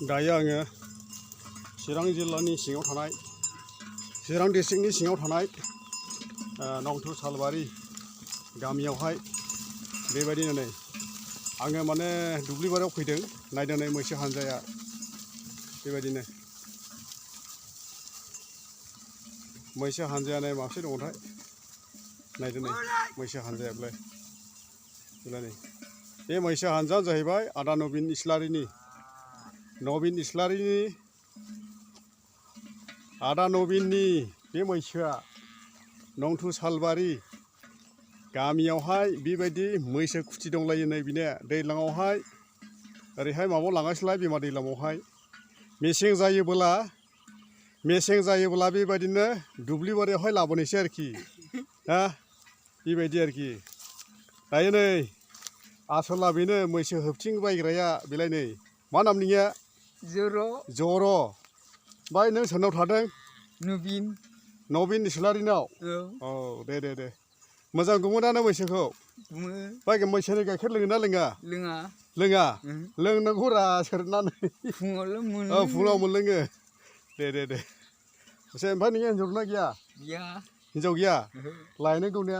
दायो आङो चिरां जिल्लानि सिङाव थानाय चिरां डिस्ट्रिक्टनि सिङाव थानाय नंथु सालबारि गामियावहाय बेबायदिनो नै आङो माने दुब्लिबारियाव फैदों नायदों नै मैसो हानजाया बेबायदिनो मैसो हानजाया नै माबसे दङथाय नायदों नै मैसो हानजायालाय नै बे मैसो हानजाया जाहैबाय आदा नबिन इस्लारिनि आदा नबिननि बे मैसोआ नंथु सालबारि गामियावहाय बेबायदि मैसो खुथि दंलायो नै बिनो दैज्लाङावहाय ओरैहाय माबायाव लांगासिनोलाय बिमा दैलामावहाय मेसें जायोब्ला बेबायदिनो दुब्लिबारियावहाय लाबोनोसै आरोखि दा बेबायदि आरोखि दायो नै आसला बेनो मैसो होबथिं बायग्राया बेलाय नै मा नाम नोंनिया जर' ओमफ्राय नों सोरनाव थादों नबिन इस्लारिनाव औ दे मोजां गुमोदानो मैसोखौ बाय मैसोनि गाइखेर लोङोना लोङा लोंनांगौ रा सेरनानै फुङाव मोनलोङो दे एसे ओमफ्राय नोंनि हिन्जाव दंना गैया हिन्जाव गैया लायनांगौ ने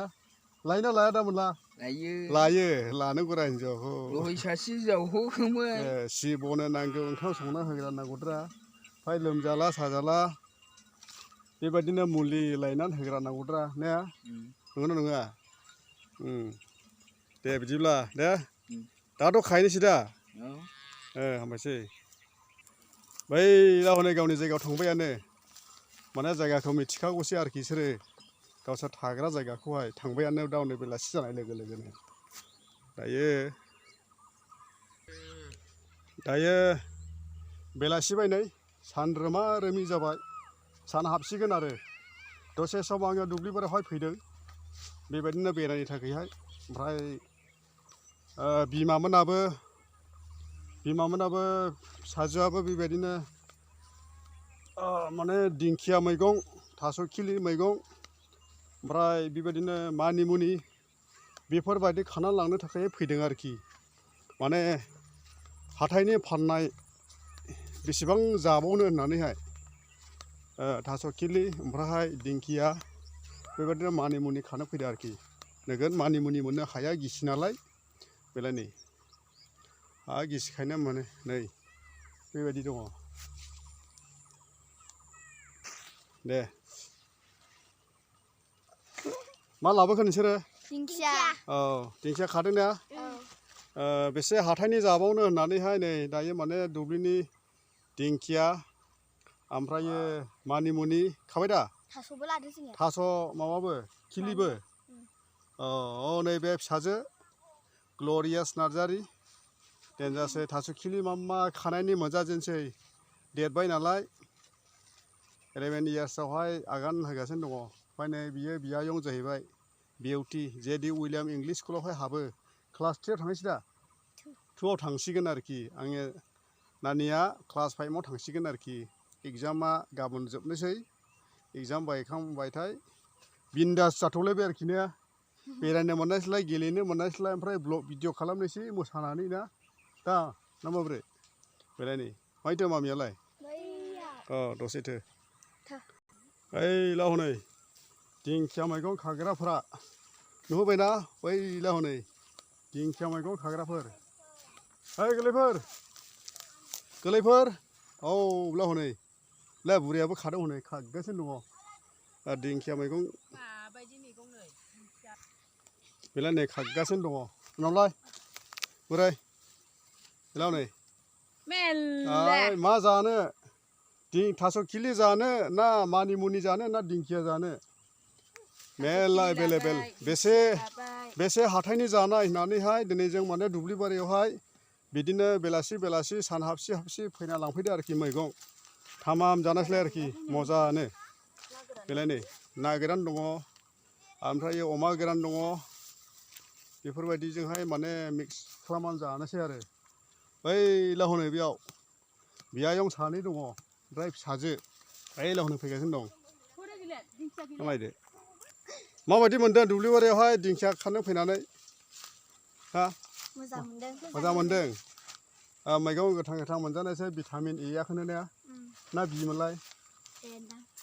लायोना लाया दामोनला लायो लानांगौरा हिन्जावखौ सासे जावहोखोमोन सि बनो नांगौ ओंखाम संना होग्रा नांगौद्रा ओमफ्राय लोमजाला साजाला बेबायदिनो मुलि लायनानै होग्रा नांगौद्रा ने नंगौना नङा दे बिदिब्ला दे दाथ' खाहैनोसै दा हामबायसै बै दा हनै गावनि जायगायाव थांबायानो माने जायगाखौ मिथिखागौसै आरोखि बिसोरो गावसोर थाग्रा जायगाखौहाय थांबायानो दा हनै बेलासि जानाय लोगो लोगोनो दायो बेलासि बायनाय सान रोमा रोमि जाबाय सान हाबसिगोन आरो दसे सम आङो दुब्लिबारियावहाय फैदों बेबायदिनो बेरायनो थाखायहाय ओमफ्राय बिमामोनाबो फिसाजोआबो बेबायदिनो माने दिंखिया मैगं थास' खिलि मैगं ओमफ्राय बेबायदिनो मानिमुनि बेफोरबायदि खानानै लांनो थाखाय फैदों आरोखि माने हाथायनि फाननाय बेसेबां जाबावनो होननानैहाय थास' खिलि ओमफ्रायहाय दिंखिया बेबायदिनो मानिमुनि खानो फैदों आरोखि नोगोद मानिमुनि मोनो हाया गिसि नालाय बेलाय नै हा गिसिखायनो मोनो नै बेबायदि दङ दे मा लाबोखो नोंसोरो दिंखिया खादों ना बेसे हाथायनि जाबावनो होननानैहाय नै दायो माने दुब्लिनि दिंखिया ओमफ्रायो मानिमुनि खाबाय दा थास'बो लादो जोंनिया थास' माबाबो खिलिबो नैबे फिसाजो ग्ल'रियास नार्जारि देनजारसै थास' खिलि मा खानायनि मोनजाजेनसै देरबाय नालाय 11 इयार्सआवहाय आगान होगासिनो दङ ओमफ्राय नै बियो बियायं जाहैबाय बिउटि जेडि उइलियाम इंलिश स्कुलावहाय हाबो क्लास 3आव थांनोसै दा 2आव थांसिगोन आरोखि आङो नानिया क्लास 5आव थांसिगोन आरोखि एग्जामा गाबोन जोबनोसै एग्जाम बायखांबायथाय बिन्दास जाथ'लायबाय आरोखि ने बेरायनो मोननायसैलाय गेलेनो मोननायसैलाय ओमफ्राय ब्लग भिडिअ खालामनोसै मोसानानै ना माबोरै बेलाय नै मायथो मामियालाय दसेथो ओइला हनै दिंखिया मैगं खाग्राफ्रा नुबायना बैला हनै दिंखिया मैगं खाग्राफोर ओइ गोरलैफोर ब्ला हनै ला बुरैयाबो खादों हनै खागासिनो दङ दिंखिया मैगं बेलाय नै खागासिनो दङ उनावलाय बोराय बेला हनै मा जानो थास' खिलि जानो ना मानिमुनि जानो ना दिंखिया जानो मेरला एभेलेबेल बेसे हाथायनि जानाय होननानैहाय दिनै जों माने दुब्लि बारियावहाय बिदिनो बेलासि सान हाबसि फैना लांफैदो आरोखि मैगं थामाम जानोसैलाय आरोखि मजानो बेलाय नै ना गोरान दङ ओमफ्राय अमा गोरान दङ बेफोरबायदिजोंहाय माने मिक्स खालामनानै जानोसै आरो बैला हनै बेयाव बियायं सानै दङ ओमफ्राय फिसाजो बैला हनै फैगासिनो दं नायदो माबायदि मोनदों दुब्लिबारियावहाय दिंखिया खानो फैनानै मोजां मोनदों मोजां मोनदों मैगं गोथां गोथां मोनजानायसै भिटामिन एयाखौनो ने ना बिमोनलाय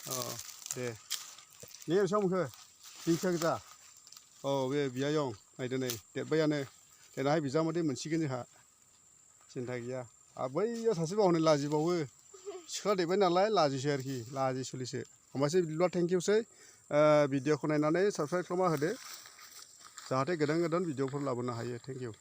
अ दे ने बेसेबां मोनखो दिंखिया गोजा औ बे बियायं नायदो नै देरबायानो देनाहाय बिजामादै मोनसिगोन जोंहा सिन्था गैया आरो बैयाव सासेबा हनै लाजिबावो सिख्ला देरबाय नालाय लाजिसै आरोखि लाजिसुलिसो हामबायसै बिदिब्ला थेंकिउसै भिडिअखौ नायनानै साबस्क्राइब खालामना होदो जाहाथे गोदान गोदान भिडिअफोर लाबोनो हायो थेंकिउ